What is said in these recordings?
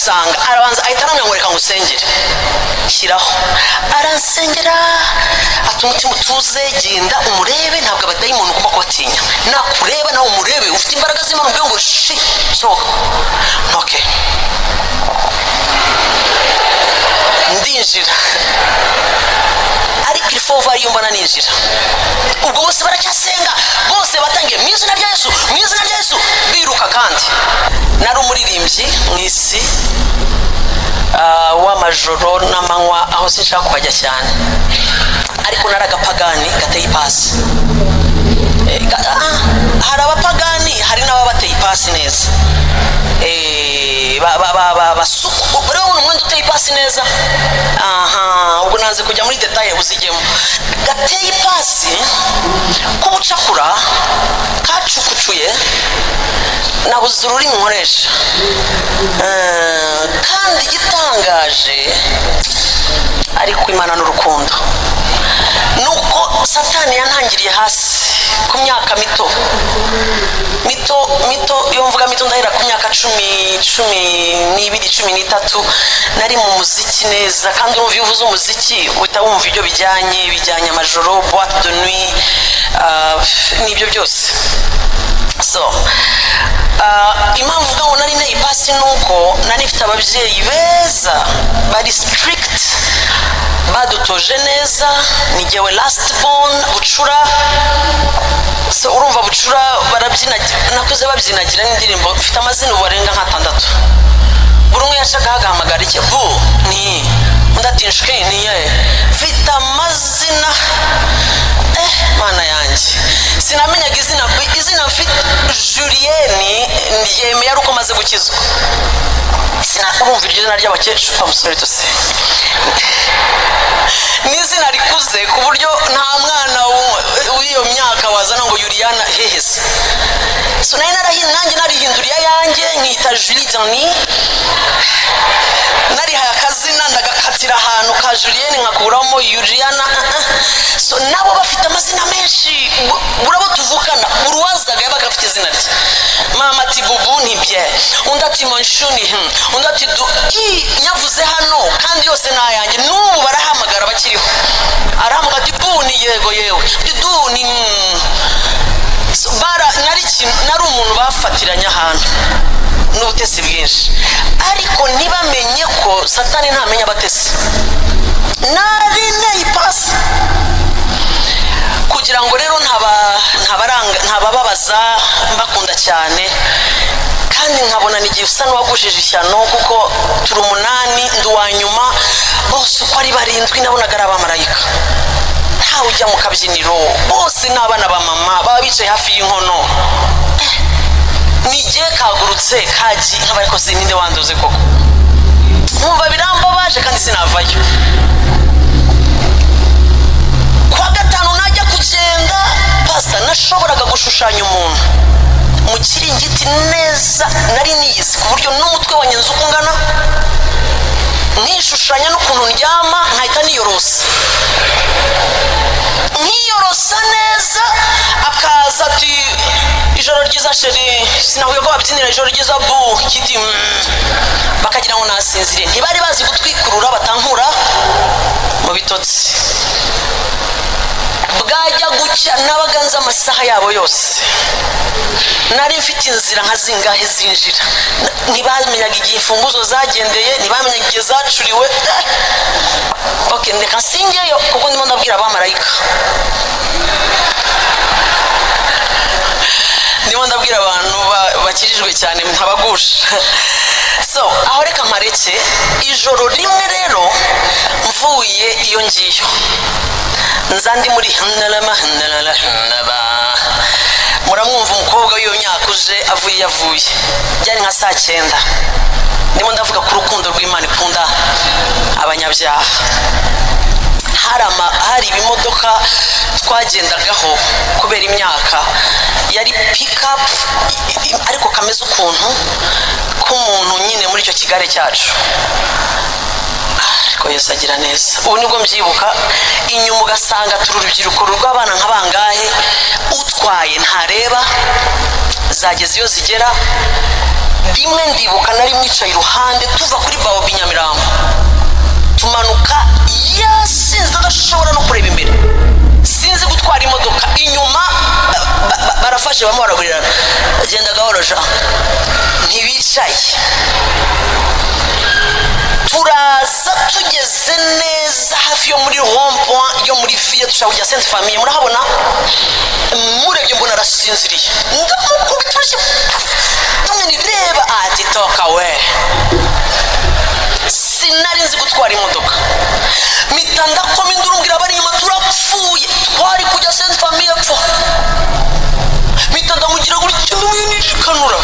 Ndamusanga, arabanza ahita arambwira ngo reka ngusengere, shyiraho. Aransengera ati umutima utuze, genda umurebe, ntabwo abadayimoni ugomba kubatinya, nakureba nawe umurebe, ufite imbaraga z'Imana, umubwire ngo shi sohoka. Okay, ndinjira, ariko irifova ariyo mbona ninjira. Ubwo bose baracyasenga, bose batangiye mu izina rya Yesu, mu izina rya Yesu, biruka. Kandi nari umuririmbyi mu isi w'amajoro n'amanywa, aho sinshaka kuhajya cyane, ariko nari agapagani gateye ipasi. Hari abapagani, hari n'ababateye ipasi neza. Basuku urabona umwenda uteye ipasi neza. Aha ubwo nanze kujya muri détails, uzijyemo. Gateye ipasi k'ubucakura kacukucuye, nabuze ururimi nkoresha. Kandi igitangaje ariko Imana n'urukundo nuko Satani yantangiriye hasi ku myaka mito mito mito. Iyo mvuga mito ndahera ku myaka 12, 13. Nari mu muziki neza, kandi urumva iyo uvuze umuziki uhita wumva ibyo bijyanye amajoro, boîte de nuit, n'ibyo byose. So impamvu mvuga ngo nari nteye ipasi ni uko nari mfite ababyeyi beza bari strict, badutoje neza. Ni jyewe last born, bucura. So urumva bucura barabyina, nakuze babyinagira n'indirimbo. Mfite amazina ubu arenga nk'atandatu. Buri umwe yacaga agahamagara icye, bu ni undi ati nshwi ni ye. Mfite amazina, mana yanjye, sinamenyaga izina. Izina mfite Julienne ryemeye ari uko maze gukizwa. Urumva iryo zina ry'abakecuru, I'm sorry to say, ni izina rikuze ku buryo nta mwana w'iyo myaka wazana ngo Yuriyana hehese. So nari nanjye narihinduriye ayanjye, nkita Julie Dani, narihaye akazina ndagakatira ahantu ka Julienne nkakuramo Yuriyana. So nabo bafite amazina menshi, burabo tuvukana, buri uwazaga yabaga afite izina rye. Mama ati bubu ni bien, undi ati monshuni, undi ati du i nyavuze hano, kandi yose ni ayanjye. N'ubu barahamagara bakiriho, arahamagara ati bu ni yego yewe, ati du ni. So, bara nari nari umuntu bafatiranye ahantu n'ubutesi bwinshi, ariko ntibamenye ko Satani ntamenya abatesi. Nari nteye ipasi kugira ngo rero ntabababaza, mbakunda cyane, kandi nkabona ni igihe usa n'uwagushije ishyano, kuko turi umunani, ndi uwa nyuma. Bose uko ari barindwi nabonaga ari abamarayika, ntawe ujya mu kabyiniro, bose ni abana ba mama, baba bicaye hafi y'inkono. Nigiye kagurutse kagi nk'abariko ninde wanduze koko, nkumva birambabaje kandi sinavayo. Kuwa gatanu najya kugenda, pasita, nashoboraga gushushanya umuntu mu kiringiti neza. Nari niyizi ku buryo n'umutwe wanjye nzi uko ungana, nishushanya n'ukuntu ndyama, nkahita niyorosa, nkiyorosa neza. Akaza ati ijoro ryiza chéri, sinahuye ko babyinira ijoro ryiza bu kiti, bakagira ngo nasinzire. Ntibari bazi gutwikurura batankura mu bitotsi. Bwajya gucya nabaga nzi amasaha yabo yose. Nari mfite inzira nka zingahe zinjira. Ntibamenyaga igihe imfunguzo zagendeye, ntibamenyaga igihe zacuriwe. Ok, ndeka nsingeyo kuko ndimo ndabwira abamarayika, ndimo ndabwira abantu bakijijwe cyane, ntabagusha. So aho reka mpareke. Ijoro rimwe rero mvuye iyo ngiyo, nza ndi muri hanarama hanarara hanaba, muramwumva umukobwa w'iyo myaka uje avuye iyo avuye. Byari nka saa 9, ndimo ndavuga ku rukundo rw'Imana ikunda abanyabyaha. Hari ibimodoka twagendagaho kubera imyaka, yari pikapu ariko kameze ukuntu k'umuntu nyine muri icyo kigare cyacu. Ariko Yesu agira neza. Ubu nibwo mbyibuka. Inyuma ugasanga turi urubyiruko rw'abana nka bangahe, utwaye ntareba, zageze iyo zigera. Rimwe ndibuka nari mwicaye iruhande, tuva kuri Baobab Nyamirambo, tumanuka, yasinze adashobora no kureba imbere. Sinzi gutwara imodoka inyuma, barafashe bamwe baragurirana, agenda gahoro ja, ntibicaye. Turaza, tugeze neza hafi yo muri rond-point yo muri ville, dushaka kujya Sainte Famille, murahabona. Murebye mbona arasinziriye, ndamukubita urushyi tumwe, nireba ati: "Toka we." Sinari nzi gutwara imodoka, mpita ndakoma induru, mbwira abari inyuma: "Turapfuye." Twari kujya Sainte Famille pfa. Mpita ndamugira gutya, ndamwikanura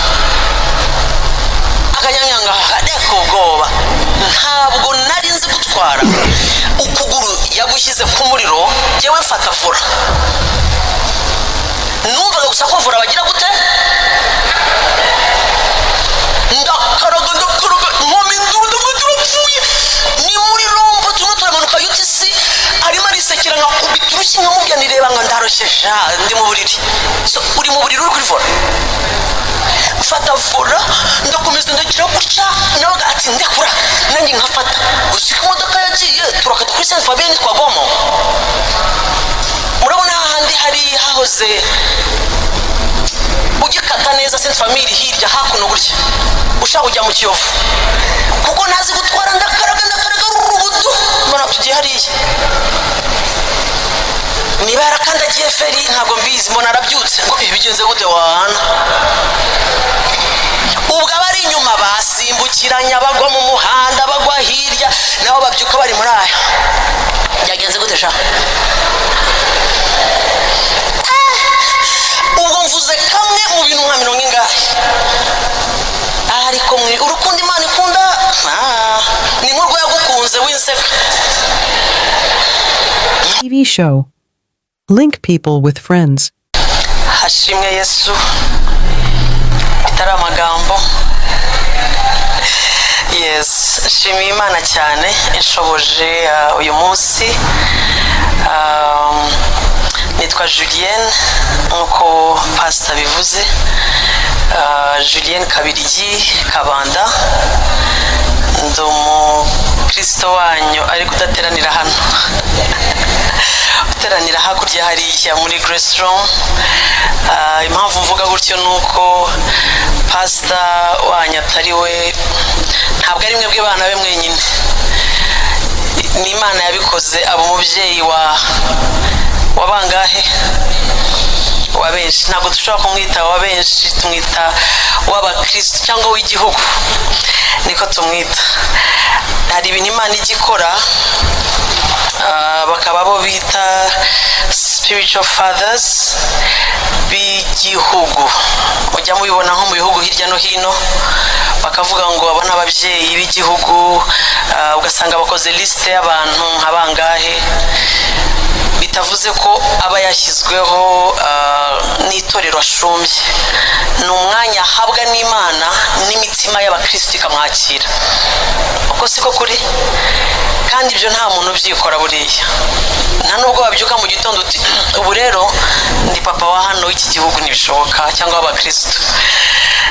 akanyamyanga, reka ubwoba. Ntabwo nari nzi gutwara. Ukuguru yagushyize ku muriro, yewe mfata volant. Numvaga gusa ko volant bagira gute, ndakaraga, ndakaraga, nkoma induru, ndavuga: "Turapfuye." Ni muri rond-point, turimo turamanuka UTC, arimo arisekera, nkakubita urushyi, nkamubwira nireba nka ndaroshesha, ndi mu buriri. So, uri mu buriri uri kuri volant. Mfata volant, ndakomeza, ndagira gutya, nawe ati: "Ndekura." Nanjye nkafata gusa. Uko imodoka yagiye, turakata kuri Sainte Famille, twagwamo. Murabona hahandi hari hahoze, ugikata neza Sainte Famille hirya hakuno gutya, ushaka kujya mu Kiyovu. Kuko ntazi gutwara, ndakaraga, ndakaraga urubudu, mbona tugiye hariya. Niba yarakandagiye feri ntabwo mbizi. Mbona arabyutse ngo: "Ibi bigenze gute wana?" Ubwo abari inyuma basimbukiranya, bagwa mu muhanda, bagwa hirya, nabo babyuka bari muri aya: "Byagenze gute sha?" Ubwo mvuze kamwe mu bintu nka mirongo ingahe, ariko mwe urukundo Imana ikunda, ni nk'urwo yagukunze winseka. TV show. Link people with friends. Hashimwe Yesu, bitari amagambo. Yes, nshimiye Imana cyane inshoboje uyu munsi. Nitwa Julienne nk'uko pasita bivuze, Julienne Kabirigi Kabanda. Ndi umukristo wanyu ariko udateranira hano, uteranira hakurya hariya muri Grace Room. Impamvu mvuga gutyo ni uko pasita wanyu atari we, ntabwo ari mwebwe bana be mwenyine. Ni Imana yabikoze, aba umubyeyi wa bangahe? Wa benshi. Ntabwo dushobora kumwita wa benshi, tumwita w'abakristo cyangwa w'igihugu, niko tumwita. Hari ibintu Imana ijya ikora, bakaba bo bita spiritual fathers b'igihugu. Mujya mubibona nko mu bihugu hirya no hino, bakavuga ngo aba ni ababyeyi b'igihugu, ugasanga bakoze lisite y'abantu nka bangahe. Bitavuze ko aba yashyizweho n'itorero ashumbye, ni umwanya ahabwa n'Imana n'imitima y'abakirisitu ikamwakira. Uko siko kuri, kandi ibyo nta muntu ubyikora buriya. Nta nubwo wabyuka mu gitondo uti: "Ubu rero ndi papa wa hano w'iki gihugu." Ntibishoboka, cyangwa w'abakirisitu,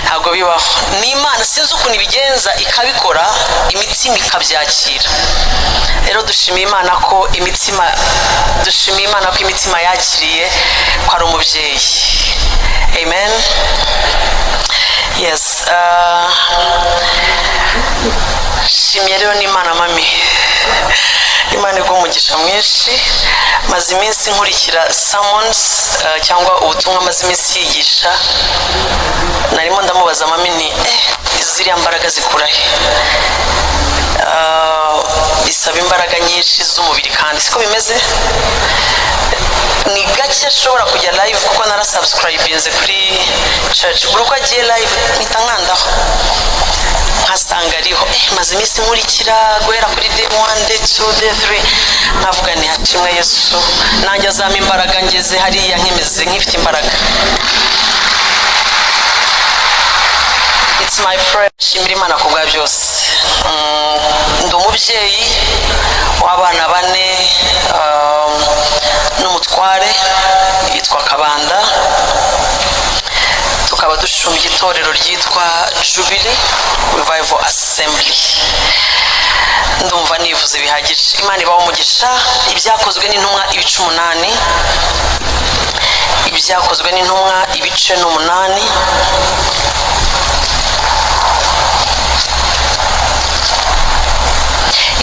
ntabwo bibaho. Ni Imana, sinzi ukuntu ibigenza, ikabikora, imitima ikabyakira. Rero dushimiye Imana ko imitima yakiriye ko ari umubyeyi. Amen. Yes, shimiye rero n'Imana mami, Imana iguha umugisha mwinshi. Maze iminsi nkurikira sermons, cyangwa ubutumwa maze iminsi yigisha. Narimo ndamubaza mami ni ziriya mbaraga zikura he? Bisaba imbaraga nyinshi z'umubiri, kandi siko bimeze. Ni gake nshobora kujya live kuko narasubscribinze kuri church. Buri uko agiye live mpita nkandaho nkasanga ariho. Maze iminsi nkurikira guhera kuri day one, day two, day three, nkavuga ni hashimwe Yesu, nanjye azampa imbaraga ngeze hariya nkimeze nk'ifite imbaraga. It's my prayer. Shimira Imana ku bwa byose. Ndi umubyeyi w'abana bane, n'umutware yitwa Kabanda, tukaba dushumbye itorero ryitwa Jubile. Assembly. Ndumva nivuze bihagije. Imana ibaho umugisha. Ibyakozwe n'Intumwa ibice 8, Ibyakozwe n'Intumwa ibice 8.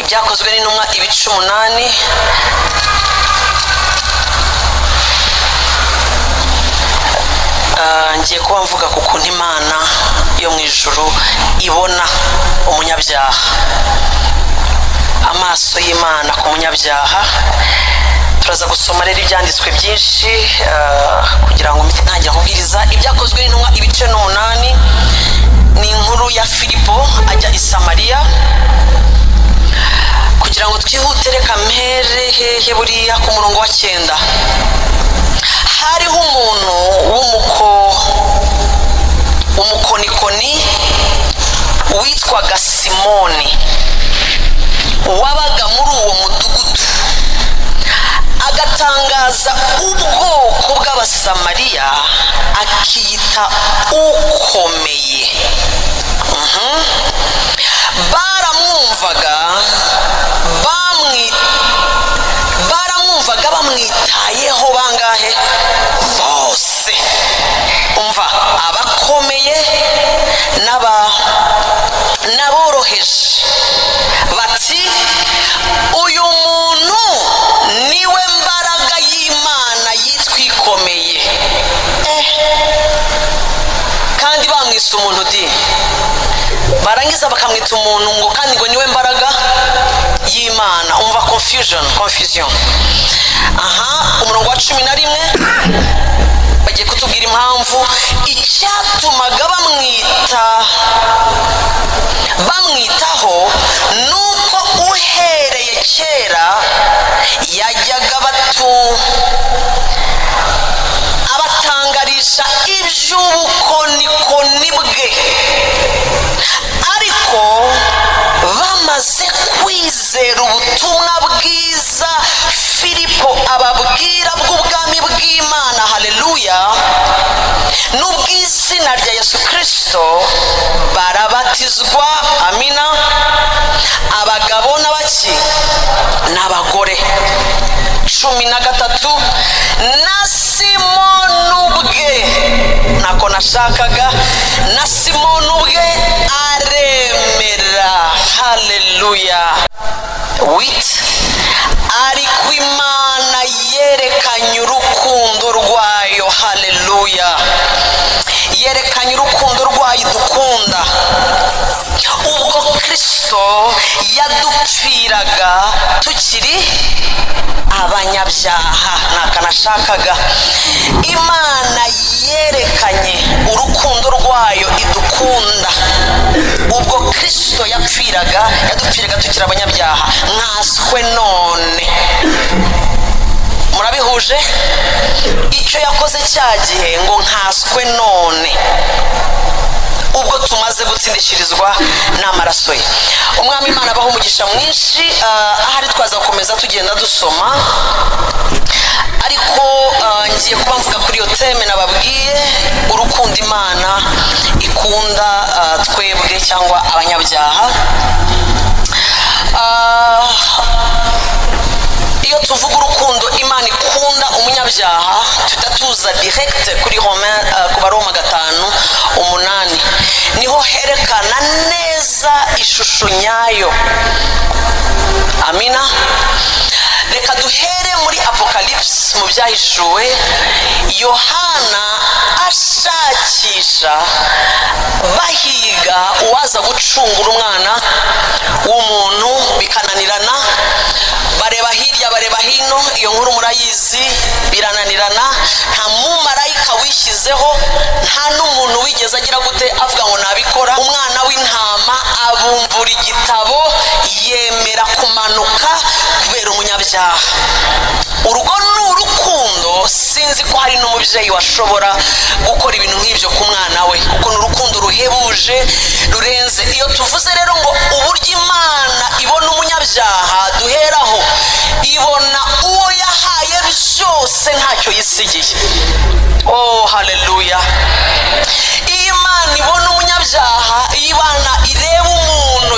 Ibyakozwe n'Intumwa ibice 8. Ngiye kuba mvuga ku kuntu Imana yo mu ijuru ibona umunyabyaha, amaso y'Imana ku munyabyaha. Turaza gusoma rero ibyanditswe byinshi kugira ngo mpite ntangira kubwiriza. Ibyakozwe n'Intumwa ibice 8 ni inkuru ya Filipo ajya i Samariya. Kugira ngo twihute, reka mpere hehe? Buriya ku murongo wa 9. Hariho umuntu umukonikoni witwaga Simoni, wabaga muri uwo mudugudu, agatangaza ubwoko bw'Abasamariya, akiyita ukomeye. Baramwumvaga baramwumvaga bamwitayeho. Bangahe? Bose. Umva, abakomeye n'aboroheje, bati: "Uyu muntu niwe mbaraga y'Imana yitwa ikomeye." Kandi bamwise umuntu di, barangiza bakamwita umuntu ngo kandi ngo niwe mbaraga y'Imana. Umva confusion, confusion. Aha, umurongo wa 11, bagiye kutubwira impamvu icyatumaga bamwitaho, nuko uhereye kera yajyaga abatangarisha iby'ubukonikoni bwe. Ariko bamaze kwizera ubutumwa bwiza Filipo ababwira bw'ubwami bw'Imana, haleluya, n'ubw'izina rya Yesu Kirisito, barabatizwa, amina, abagabo n'abaki n'abagore. 13, na Simoni ubwe, ntako nashakaga, na Simoni ubwe aremera, haleluya. Wit ariko Imana yerekanye urukundo rwayo, haleluya, yerekanye urukundo rwayo idukunda ubwo Kirisito yadupfiraga tukiri abanyabyaha. Ntakanashakaga. Imana yerekanye urukundo rwayo idukunda ubwo Kirisito yadupfiraga tukiri abanyabyaha, nkaswe none. Murabihuje? Icyo yakoze cya gihe ngo nkaswe none ubwo tumaze gutsindishirizwa n'amaraso ye. Umwami Imana abaho umugisha mwinshi. Ahari twaza gukomeza tugenda dusoma, ariko ngiye kuba mvuga kuri iyo thème nababwiye, urukundo Imana ikunda twebwe cyangwa abanyabyaha. Iyo tuvuga urukundo Imana ikunda umunyabyaha, tuhita tuza direct kuri Romain, ku Baroma 5:8, niho herekana neza ishusho nyayo, amina. Reka duhere muri Apocalypse, mu Byahishuwe. Yohana ashakisha, bahiga uwaza gucungura umwana w'umuntu, bikananirana. Bareba hirya, bareba hino, iyo nkuru murayizi, birananirana. Nta mumarayika wishyizeho, nta n'umuntu wigeze agira gute avuga ngo nabikora. Umwana w'intama abumbura igitabo, yemera kumanuka kubera umunyabyaha. Urwo ni urukundo. Sinzi ko hari n'umubyeyi washobora gukora ibintu nk'ibyo ku mwana we, kuko ni urukundo ruhebuje, rurenze. Iyo tuvuze rero ngo uburyo Imana ibona umunyabyaha, duheraho ibona uwo yahaye byose ntacyo yisigiye. Oh, haleluya! Iyo Imana ibona umunyabyaha, iyo Imana ireba umuntu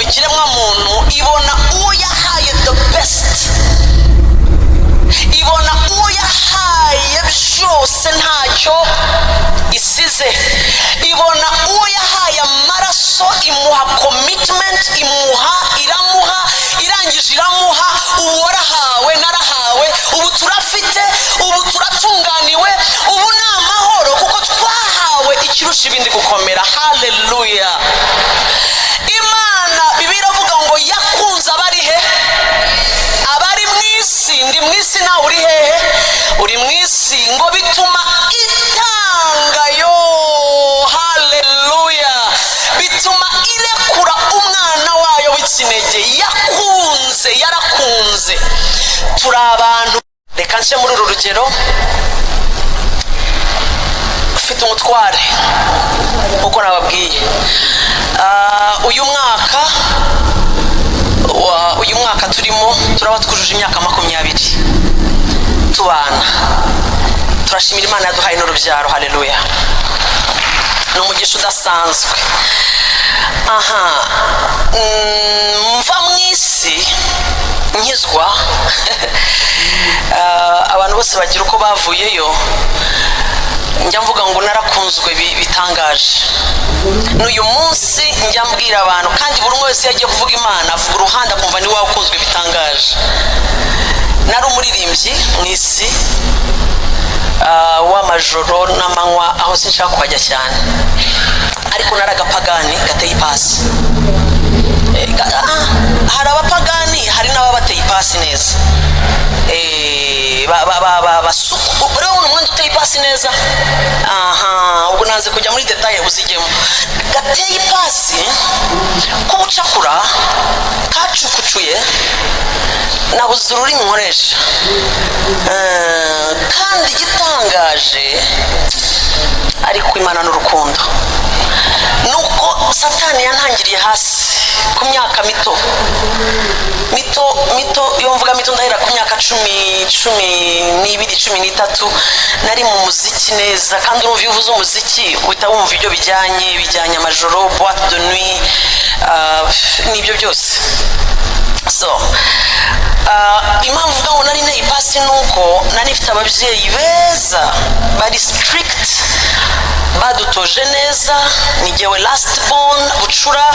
Ngo bituma itanga yo, haleluya, bituma irekura umwana wayo w'ikinege yakunze, yarakunze. Turi abantu. Reka nce muri uru rugero. Ufite umutware nkuko nababwiye. Uyu mwaka turimo turaba twujuje imyaka 20 tubana. Turashimira Imana yaduhaye n'urubyaro, haleluya, ni umugisha udasanzwe. Aha mva mu isi nkizwa. Abantu bose bagira uko bavuyeyo. Njya mvuga ngo narakunzwe bitangaje. N'uyu munsi njya mbwira abantu, kandi buri umwe wese iyo agiye kuvuga Imana avuga uruhande akumva ni wowe ukunzwe bitangaje. Nari umuririmbyi mu isi w'amajoro n'amanywa, aho sinshaka kuhajya cyane, ariko nari agapagani gateye ipasi. Hari abapagani, hari n'ababateye ipasi neza. Basuku urabona umwenda uteye ipasi neza. Aha ubwo nanze kujya muri détails, uzigemo. Gateye ipasi k'ubucakura kacukucuye, nabuze ururimi nkoresha. Kandi igitangaje, ariko Imana n'urukundo, nuko Satani yantangiriye hasi ku myaka mito mito mito. Iyo mvuga mito ndahera ku myaka 12, 13. Nari mu muziki neza, kandi urumva iyo uvuze umuziki uhita wumva ibyo bijyanye amajoro, boîte de nuit, n'ibyo byose. So impamvu mvuga ngo nari nteye ipasi ni uko nari mfite ababyeyi beza bari strict, badutoje neza. Ni jyewe last born, bucura.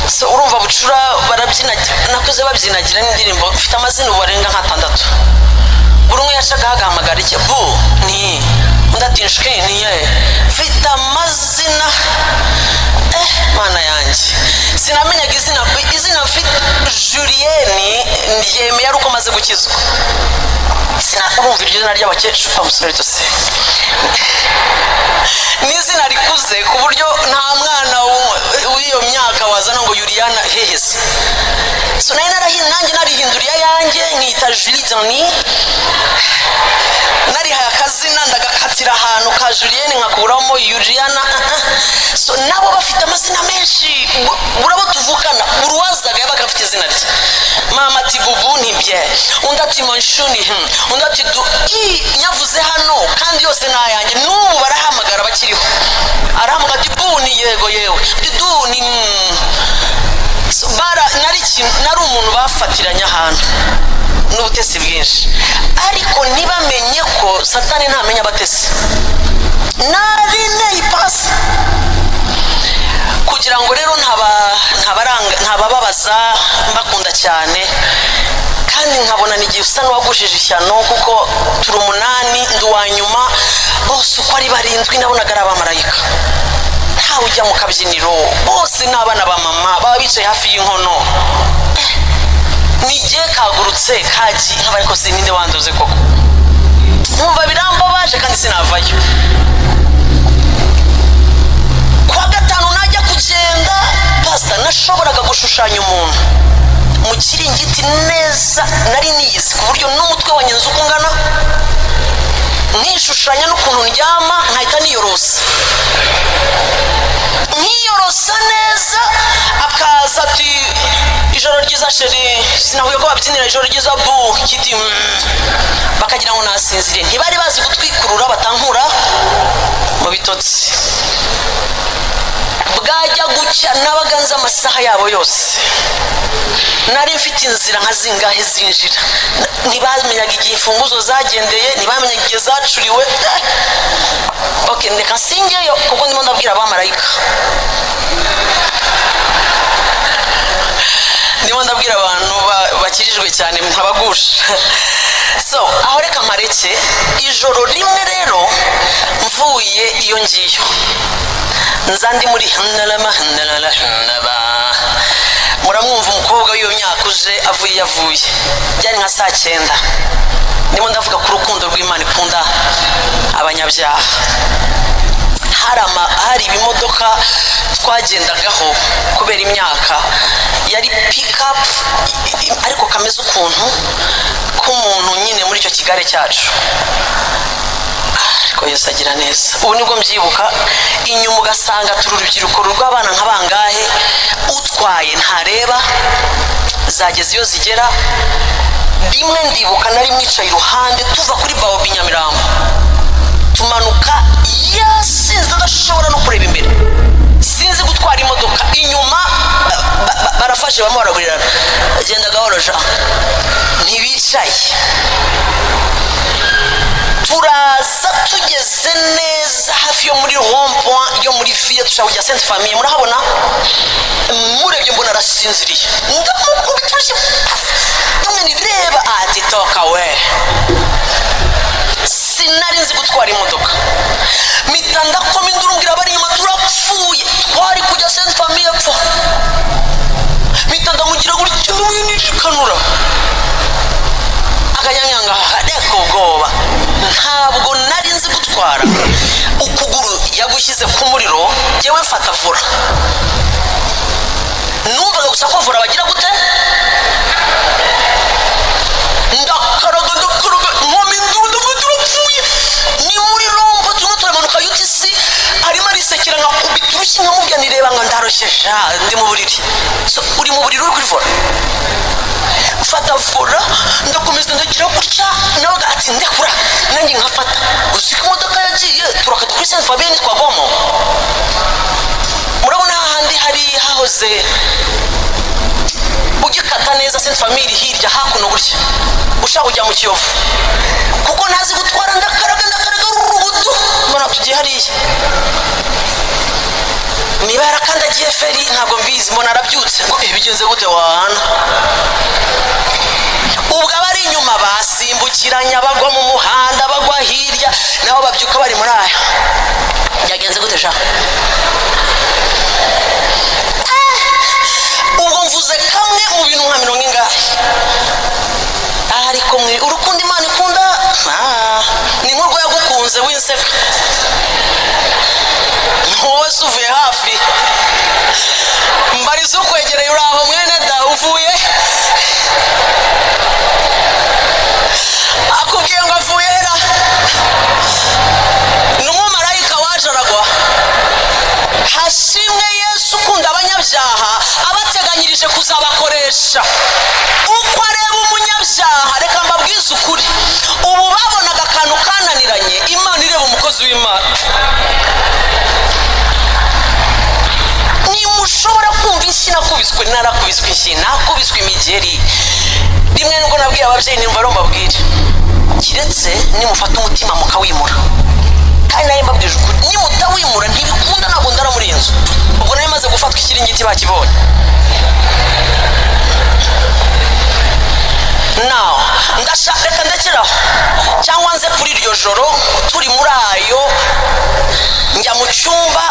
So urumva bucura barabyina, nakuze babyinagira n'indirimbo. Mfite amazina ubu arenga nk'atandatu. Buri umwe yacaga agahamagara iki bu ni undi ati nshwi ni ye. Mfite amazina, mana yanjye, sinamenyaga izina. Izina mfite Julienne ryemeye ari uko maze gukizwa. Urumva iryo zina ry'abakecuru, amusore tose, ni izina rikuze ku buryo nta mwana w'iyo myaka wazana ngo Yuriyana hehese. So nari nanjye narihinduriye ayanjye nkita Julie Dani, narihaye akazina ndagakatira ahantu ka Julienne nkakuramo Yuriyana. So nabo bafite amazina menshi. Burabo tuvukana, buri uwazaga yabaga afite izina rye. Mama ati bubu ni bien, undi ati monshuni, undi ati du i nyavuze hano, kandi yose ni ayanjye. N'ubu barahamagara, bakiriho, arahamagara ati bu ni yego yewe, ati du ni. So, bara nari nari umuntu bafatiranye ahantu n'ubutesi bwinshi, ariko ntibamenye ko Satani ntamenya abatesi. Nari nteye ipasi kugira ngo rero ntabababaza, mbakunda cyane, kandi nkabona ni igihe usa n'uwagushije ishyano, kuko turi umunani, ndi uwa nyuma. Bose uko ari barindwi nabonaga ari abamarayika, ntawe ujya mu kabyiniro, bose ni abana ba mama, baba bicaye hafi y'inkono. Nigiye kagurutse kagiye nk'aba, ariko sininde wanduze koko, nkumva birambabaje kandi sinavayo. Kuwa gatanu najya kugenda, pasita, nashoboraga gushushanya umuntu mu kiringiti neza. Nari niyizi ku buryo n'umutwe wanjye nzi uko ungana, nkishushanya n'ukuntu ndyama, nkahita niyorosa, nkiyorosa neza. Akaza ati ijoro ryiza chéri, sinahuye ko babyinira ijoro ryiza bu kiti, bakagira ngo nasinzire. Ntibari bazi gutwikurura batankura mu bitotsi. Bwajya gucya nabaga nzi amasaha yabo yose. Nari mfite inzira nka zingahe zinjira. Ntibamenyaga igihe imfunguzo zagendeye, ntibamenyaga igihe zacuriwe. Ok, reka nsingeyo kuko ndimo ndabwira abamarayika, ndimo ndabwira abantu bakirijwe cyane nkabagusha. So aho reka mpareke. Ijoro rimwe rero mvuye iyo ngiyo, nza ndi muri hanarama hanarara hanaba, muramwumva umukobwa w'iyo myaka uje avuye iyo avuye, byari nka saa 9. Ndimo ndavuga ku rukundo rw'Imana ikunda abanyabyaha. Hari ibimodoka twagendagaho, kubera imyaka yari pick-up, ariko kameze ukuntu k'umuntu nyine muri icyo kigare cyacu. Ariko Yesu agira neza. Ubu nibwo mbyibuka. Inyuma ugasanga turi urubyiruko rw'abana nka bangahe, utwaye ntareba, zageze iyo zigera. Rimwe ndibuka nari mwicaye iruhande, tuva kuri Baobi Nyamirambo, tumanuka, yasinze adashobora no kureba imbere. Sinzi gutwara imodoka. Inyuma barafashe, bamwe baragurirana, agenda gahoro ja, ntibicaye. Turaza, tugeze neza hafi yo muri rond-point yo muri ville, dushaka kujya Sainte Famille, murahabona. Murebye mbona arasinziriye, ndamukubita urushyi tumwe, nireba ati: "Toka we!" Sinari nzi gutwara imodoka, mpita ndakoma induru, mbwira abari inyuma: "Turapfuye!" Twari kujya Sainte Famille pfa. Mpita ndamugira gutya, ndamwinikanura akanyanyanga, reka ubwoba. Ntabwo nari nzi gutwara. Ukuguru yagushyize ku muriro, yewe mfata volant. Numvaga gusa ko volant bagira gute. Ndakaraga, ndakaraga, nkoma induru, ndavuga: "Turapfuye!" Ni muri rond-point, turimo turamanuka UTC, arimo arisekera, nkakubita urushyi, nkamubwira nireba ngo ndaroshye sha, ndi mu buriri. So, uri mu buriri uri kuri volant. Mfata volant, ndakomeza, ndagira gutya, nawe ati: "Ndekura." Nanjye nkafata. Uzi ko imodoka yagiye, turakata kuri Sainte Famille, ntitwagwamo. Murabona hahandi hari hahoze, ugikata neza Sainte Famille hirya hakuno gutya, ushaka kujya mu Kiyovu. Kuko ntazi gutwara, ndakaraga, ndakaraga urubudu, mbona tugiye hariya. Niba yarakandagiye feri ntabwo mbizi. Mbona arabyutse ngo: "Eh, bigenze gute wana?" Ubwo abari inyuma basimbukiranya, bagwa mu muhanda, bagwa hirya, nabo babyuka bari muri aya: "Byagenze gute sha?" Ubwo mvuze kamwe mu bintu nka mirongo ingahe. Ariko mwe, urukundo Imana ikunda, ni nk'urwo yagukunze winseka. Wowe se uvuye hafi? Mbariza ukwegereye: uri aho mwene da, uvuye? Akubwiye ngo avuye hera? Ni umumarayika waje aragwa. Hashimwe Yesu ukunda abanyabyaha, abateganyirije kuzabakoresha. Uko areba umunyabyaha, reka mbabwize ukuri, ubu babonaga akantu kananiranye, Imana ireba umukozi w'Imana. Ntimushobora kumva inshyi nakubiswe. Narakubiswe inshyi, nakubiswe imigeri. Rimwe nibwo nabwiye ababyeyi, nimva rero mbabwire, kiretse nimufata umutima mukawimura, kandi nawe mbabwije ukuri, nimutawimura ntibikunda, ntabwo ndara muri iyi nzu. Ubwo nari maze gufatwa ikiringiti bakibonye. Nawe ndashaka, reka ndekeraho cyangwa nze kuri iryo joro turi muri ayo. Njya mu cyumba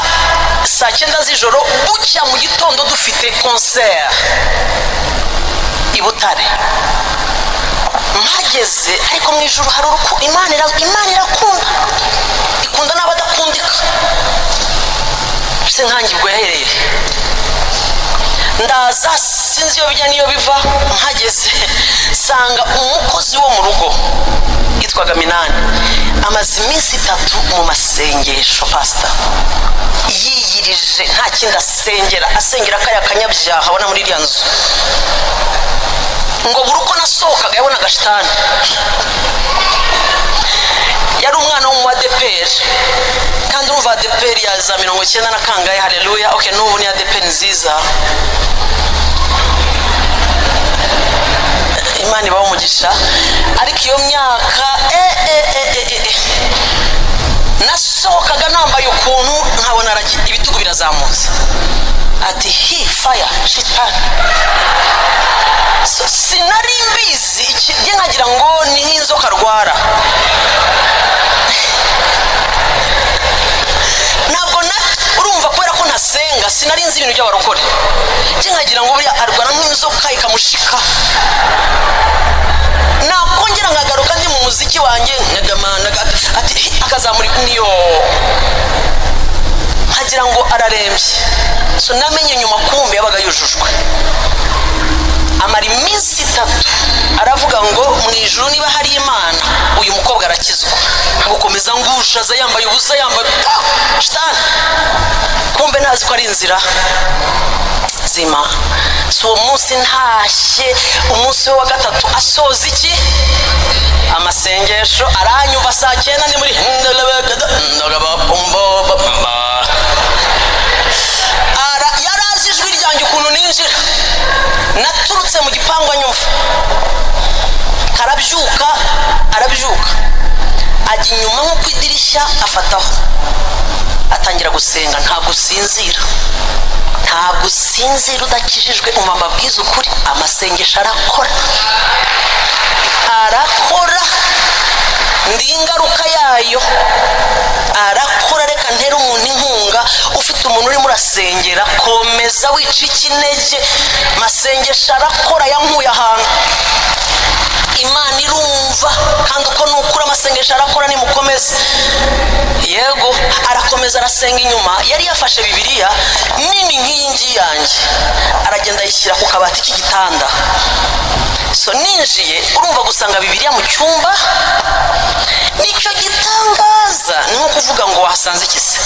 saa 9 z'ijoro, bucya mu gitondo dufite concert i Butare. Mpageze, ariko mu ijoro hari uruku Imana Imana irakunda, ikunda n'abadakundika. Se nkange ubwo yahereye, ndaza, sinzi iyo bijya n'iyo biva. Mpageze nsanga umukozi wo mu rugo yitwaga Minani, amaze iminsi 3 mu masengesho. Pasita yiyirije, nta kindi asengera, asengera kariya kanyabyaha abona muri iriya nzu. Ngo buri uko nasohokaga yabonaga shitani. Yari umwana wo mu ADEPR, kandi urumva ADEPR ya za 90 na kangahe. Haleluya! Okay, n'ubu ni ADEPR nziza, Imana ibaho umugisha. Ariko iyo myaka, nasohokaga nambaye ukuntu, nkabona ibitugu birazamutse, ati: "Hi faya shitani." So, sinari mbizi njye nkagira ngo ni nk'inzoka arwara. Ntabwo na urumva, kubera ko ntasenga, sinari nzi ibintu by'abarokore. Njye nkagira ngo buriya arwara nk'inzoka ikamushika. Nakongera nkagaruka ndi mu Umuziki wanjye ntagamana ati akazamura niyo nkagira ngo ararembye. So namenye nyuma kumbe yabaga yujujwe. Amara iminsi 3 aravuga ngo mu ijuru niba hari Imana, uyu mukobwa arakizwa. Gukomeza ngushaza, yambaye ubusa, yambaye shitani, kumbe ntazi ko ari inzira zima. Si uwo munsi ntashye, umunsi we wa gatatu asoza iki amasengesho, aranyumva saa 9 ni muri yari azi ijwi ryanjye ukuntu ninjira. Naturutse mu gipangu anyumva, karabyuka, arabyuka ajya inyuma nko ku idirishya, afataho, atangira gusenga. Ntabwo usinzira, ntabwo usinzira udakijijwe. Umva mbabwize ukuri, amasengesho arakora, arakora. Ndi ingaruka yayo, arakora. Reka ntere umuntu inkunga ufite umuntu urimo urasengera, komeza wicika intege, masengesho arakora. Yankuye ahantu, Imana irumva, kandi uko nukura amasengesho arakora. Nimukomeze. Yego, arakomeza arasenga. Inyuma yari yafashe Bibiliya nini nk'iyi ngiyi yanjye, aragenda ayishyira ku kabati k'igitanda. So ninjiye, urumva gusanga Bibiliya mu cyumba nicyo gitangaza, ni nko kuvuga ngo wahasanze iki se?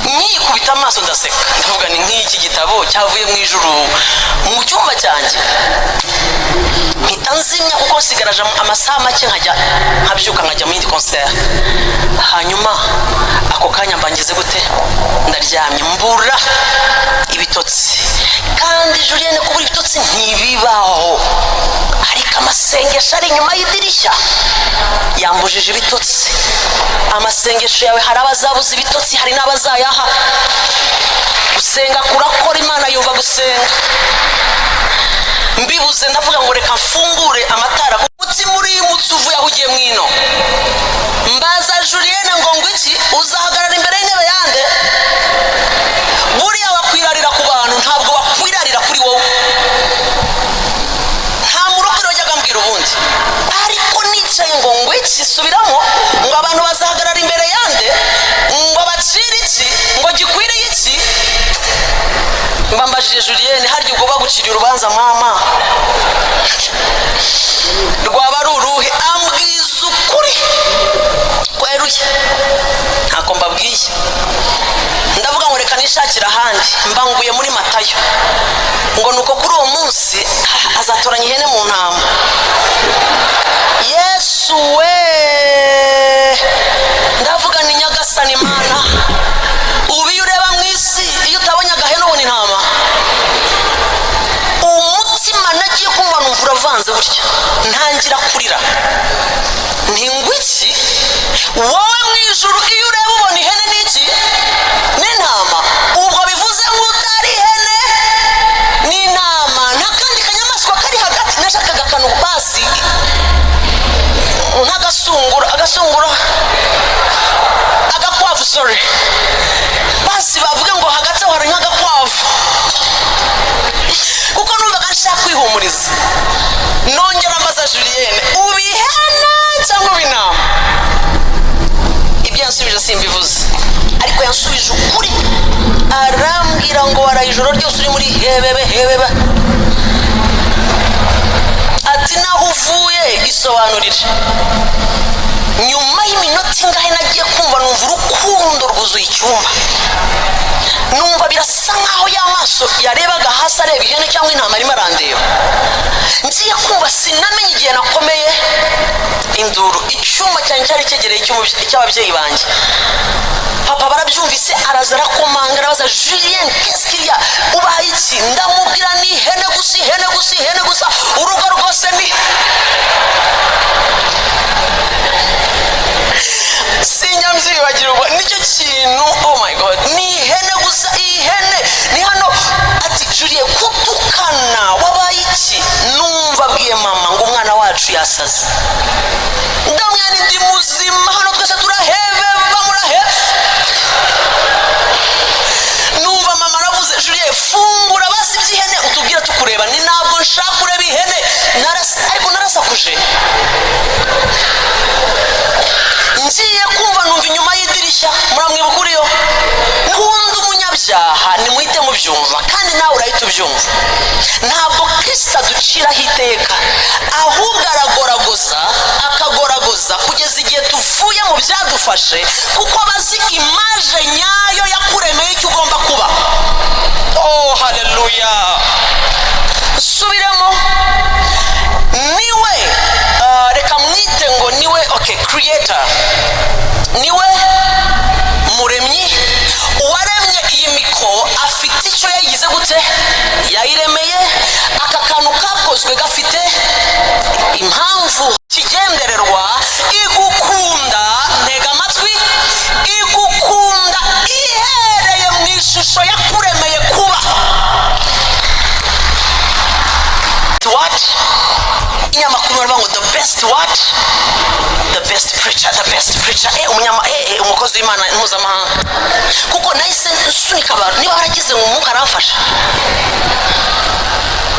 Nkikubita amaso ndaseka, ndavuga ni nk'iki gitabo cyavuye mu ijuru mu cyumba cyanjye? Mpita nzimya kuko nsigaraje amasaha make nkajya nkabyuka nkajya mu yindi concert. Hanyuma ako kanya mbangize gute, ndaryamye, mbura ibitotsi. Kandi Julienne, kubura ibitotsi ntibibaho, ariko amasengesho ari inyuma y'idirishya yambujije ibitotsi. Amasengesho yawe, hari abazabuza ibitotsi, hari n'abazayaha. Gusenga kurakora, Imana yumva gusenga. Mbibuze, ndavuga ngo reka mfungure amatara. Umutima urimutse uvuye aho ugiye mwino. Mbaza Julienne ngo iki, uzahagarara imbere y'intebe yande? Buriya bakwirarira ku bantu, ntabwo bakwirarira kuri wowe. Nta murokore wajyaga ambwira ubundi, ariko nicaye ngo iki, subiramo ngo abantu bazahagarara imbere yande ngo bacire iki, ngo gikwiriye iki? Mbambajije Julienne, harya ubwo baguciriye urubanza mama rwaba ari uruhe? Ambwiza ukuri kweruye, ntako mbabwiye. Ndavuga ngo reka nishakire ahandi, mbanguye muri Matayo ngo nuko kuri uwo munsi azatoranya ihene mu ntama. Yesu we! Ndavuga ni Nyagasani Imana, ubu iyo ureba mu isi, iyo utabonye agahene ubona intama? Umutima nagiye kumva numva uravanze gutya, ntangira kurira. Ntingwiki, wowe mu ijuru iyo ureba ubona ihene n'iki n'intama? Ubwo bivuze nk'utari ihene n'intama, nta kandi kanyamaswa kari hagati. Nashakaga akantu basi nk'agasungura, agasungura, agakwavu, sorry, basi bavuge ngo hagati aho hari nk'agakwavu, kuko numvaga nshaka kwihumuriza. Nongera mbaza Julienne, uba ihene cyangwa uba intama? Ibyo yansubije simbivuze, ariko yansubije ukuri, arambwira ngo waraye ijoro ryose uri muri hebebe hebebe. Ati naho uvuye isobanurire. Nyuma y'iminota ingahe nagiye kumva numva urukundo rwuzuye icyumba, numva birasa nkaho ya maso yarebaga hasi areba ihene cyangwa intama arimo arandeba. Ngiye kumva, sinamenye igihe nakomeye induru. Icyumba cyanjye cyari cyegereye icy'ababyeyi banjye. Papa barabyumvise, araza arakomanga, arabaza: "Julien, qu'est-ce qu'il y a? Ubaye iki?" Ndamubwira ni ihene gusa, ihene gusa, ihene gusa, urugo rwose ni sinjya mbyibagirwa nicyo kintu. Oh my God, ni ihene gusa, ihene ni hano. Ati: "Julien, kutukana, wabaye iki?" Numva abwiye mama ngo umwana wacu yasaze. Ndamubwira ndi muzima, hano twese turahebeba, murahebe. Numva mama aravuze: "Julien, fungura basi." mubyumva, kandi nawe urahita ubyumva. Ntabwo Kirisita aduciraho iteka, ahubwo aragoragoza, akagoragoza kugeza igihe tuvuye mu byadufashe, kuko aba azi image nyayo yakuremeye, icyo ugomba kuba. Oh, haleluya! Subiremo. Niwe, reka mwite ngo niwe, okay, creator, niwe muremyi. Uwaremye iyi micro afite icyo yayigize gute, yayiremeye. Aka kantu kakozwe gafite impamvu kigendererwa. Igukunda, ntega amatwi, igukunda ihereye mu ishusho yakuremeye kuba. What? Inyamakuru baravuga ngo the best, what, the best preacher, the best preacher, umunyama, umukozi w'Imana mpuzamahanga. Kuko nahise nsunika abantu, niba waragize ngo umwuka aramfasha,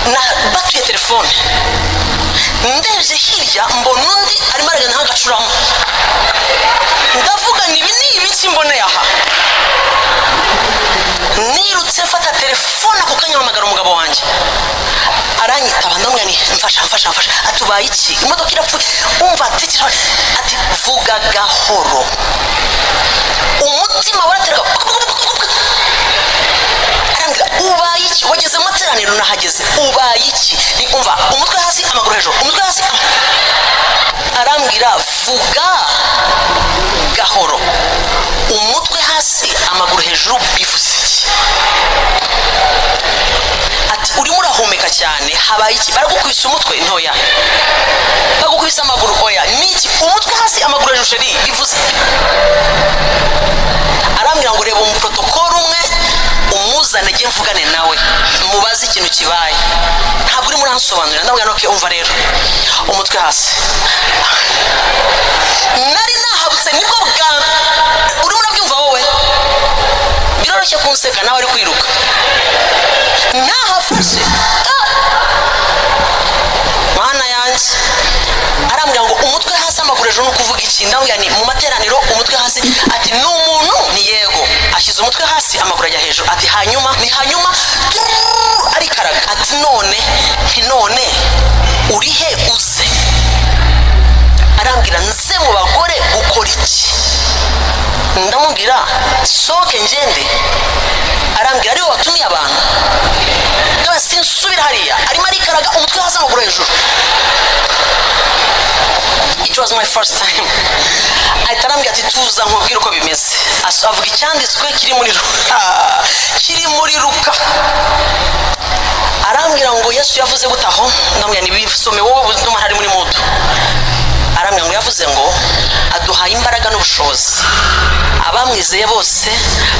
na batuye telefone, ndebye hirya mbona undi arimo aragenda nk'agacuramo. Ndavuga ni ibi ni ibiki mboneye aha? Nirutse mfata telefone ako kanya, mpamagara umugabo wanjye, aranyitaba. Ndamubwira ni mfasha, mfasha, mfasha. Atubaye iki? Imodoka irapfuye. Umva, tekera, ati vuga gahoro. Umutima warateraga. Arambwira: "Ubaye iki? Wageze mu materaniro?" "Nahageze." "Ubaye iki?" Ni umva, umutwe hasi, amaguru hejuru, umutwe hasi. Arambwira: "Vuga gahoro, umutwe hasi, amaguru hejuru bivuze iki?" Ati: "Urimo urahumeka cyane, habaye iki? Baragukubise umutwe?" "Ntoya." "Bagukubise amaguru?" "Oya." "Niki? Umutwe hasi, amaguru hejuru, chéri, bivuze?" Arambwira ngo: "Reba umuprotocole umwe umuzane, njye mvugane nawe, mubaze ikintu kibaye, ntabwo urimo uransobanurira." Ndabwira: "Okay, umva rero, umutwe hasi." Nari nahabutse, nibwo bwa urimo urabyumva wowe, biroroshye kunseka nawe ari kwiruka ntahafashe. Ah! Mana yanjye! Arambwira ngo: "Umutwe hasi, amaguru hejuru ni ukuvuga iki?" Ndamubwira ni mu materaniro umutwe hasi. Ati: "Ni umuntu?" Ni yego. Ashyize umutwe hasi, amaguru ajya hejuru. Ati: "Hanyuma?" Ni hanyuma turururu, arikaraga. Ati: "None?" Nti: "None urihe uze?" Arambwira: "Nze mu bagore gukora iki?" Ndamubwira: "Sohoke ngende." Arambwira: "Ariwe watumiye abantu?" Ndabona sinsubira hariya, arimo arikaraga, umutwe hasi, amaguru hejuru. It was my first time. Ahita arambwira ati: "Tuza nkubwire uko bimeze." Avuga icyanditswe kiri muri Luka, kiri muri Luka. Arambwira ngo: "Yesu yavuze gute aho?" Ndamubwira ntibisome wowe, ndumva ntari muri mood. Arambwira ngo: "Yavuze ngo aduhaye imbaraga n'ubushobozi, abamwizeye bose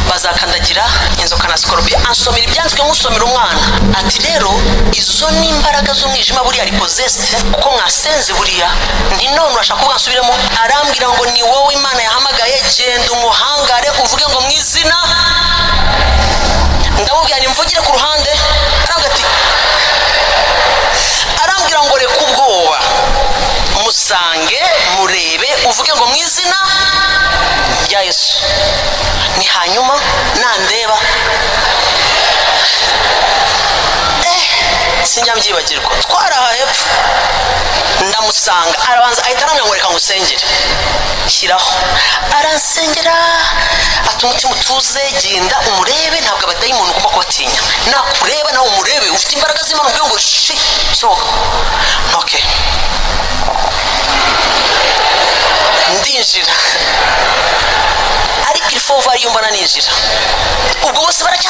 bazakandagira inzoka na sikorupiyo." Ansomera ibyanditswe nk'usomera umwana. Ati: "Rero izo ni imbaraga z'umwijima, buriya ari possessed kuko mwasenze buriya." Nti: "None urashaka kuvuga nsubiremo?" Arambwira ngo: "Ni wowe Imana yahamagaye, genda umuhangare, uvuge ngo mu izina." Ndamubwira ni mvugire ku ruhande. Arambwira ati, arambwira ngo: "Reka ubwoba, musange, murebe, uvuge ngo mu izina rya Yesu." Ni hanyuma nandeba, sinjya mbyibagirwa. Twari aha hepfo, ndamusanga, arabanza ahita arambwira ngo: "Reka ngusengere, shyiraho." Aransengera, ati: "Umutima utuze, genda umurebe, ntabwo abadayimoni ugomba kubatinya, nakureba nawe umurebe, ufite imbaraga z'Imana, ubwire ngo shi, sohoka." Okay, ndinjira, ariko il faut voir iyo mbona ninjira, ubwo bose baracyari